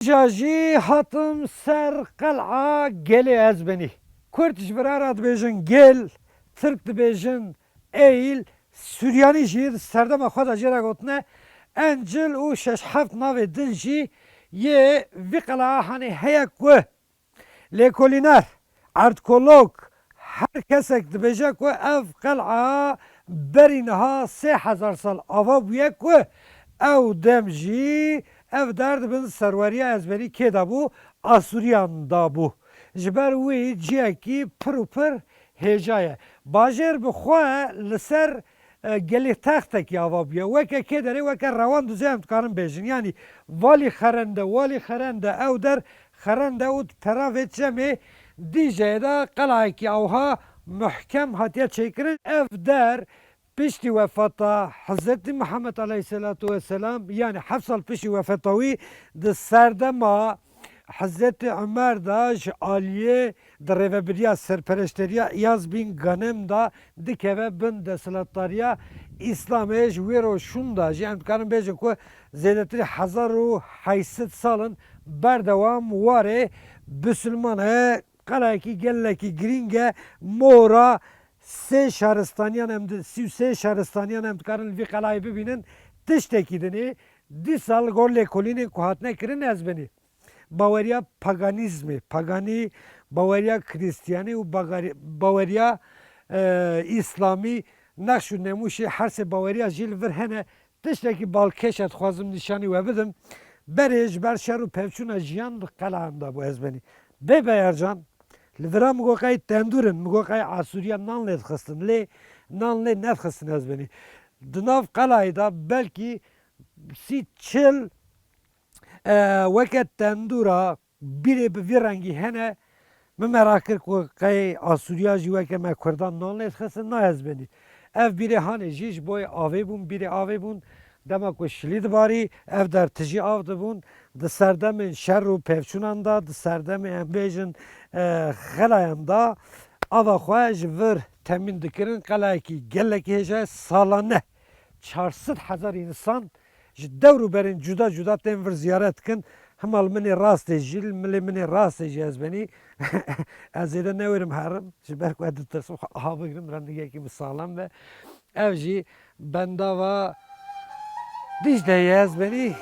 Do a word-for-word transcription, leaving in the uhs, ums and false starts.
Îja jî hatim ser qel'a Gelê Ezbenî. Kurd ji vira re dibêjin Gel, Tirk dibêjin Eil, Suryanî jî di serdema xwe de jê re gotine Encil û şeş heft navê din jî yê vî qel'a hanê heye ku lêkolîner, erdkolog, her kesek dibêje ku ev qel'a berî niha sê hezar sal ava bûye ku ew dem jî ev der di bin serweriya ezberî kê de bû, Asûriyan de bû. Ji ber wî ciyekî pir û pir hêja ye. Bajêr bi xwe li ser e, gelê textekî ava bûye. Weke kê derê, weke Rewan Duzê em dikarin bêjin. Yanî valî xerende, walî xerende, ew der xerende û di pera vê çemê Dîcleyê de qel'ayekî awha muhkem hatiye çêkirin. Ev der piştî wefata Hezretî Mihemed aleyhisselatu vesselam, yanî heft sal piştî wefata wî, di serdema Hezretî Umer de ji aliyê di rêvebiriya serpereşteriya Îyaz bin Ganem de dikeve bin desthilatdariya Îslamê. Ji wê ro şûnda jî em dikarin bêjin ku zêdetirî hezar û heyt sed sal in berdewam warê bisilman e. Qel'ayekî gelekî girîng e. Mora sê şaristaniyan em di, sî û sê şaristaniyan em dikarin li vî qel'ayê bibînin. Tiştekî dinê dîsa li gor lêkolînên ku hatine kirin ez benî. Baweriya paganîzmê, paganî, baweriya Krîstiyanî û bagari-, baweriya, e, Îslamî, nexş û nemûşê her sê baweriya jî li vir hene. Tiştekî balkêş e dixwazim nîşanî we bidim. Berê ji ber şer û pevçûna jiyan di qel'an de bû ez benî. Bê Beyercan, li vira min got qey tendûr in, min got qey Asûriya nan lê dixistin, lê nan lê nedixistin ez benî. Di nav qel'ayê de belkî sî çil e, weke tendûra bîrê bi vî rengî hene. Min merak kir ku qey Asûriya jî weke me Kurdan nan lê dixistin, na ez benî. Ev bîrê hanê jî ji bo avê bûn, bîrê avê bûn. Dema ku şilî dibarî, ev der tijî av dibûn. Di serdemên şer û pevçûnan de, di serdemên em bêjin, e, xelayan de, ava xwe ji vir temîn dikirin. Qel'ayekî gelekî hêja ye, salane çar sed hezar însan ji dewr û berên cuda cuda tên vir ziyaret dikin. Hima li min ê rastê jî, li milê min ê rastê jî ez benî. Ez zêde newêrim herim, ji ber ku ez ditirsim xwe aha bigrim, randîgekî min saxlem be. Ev jî bendava Dîcleyê ez benî.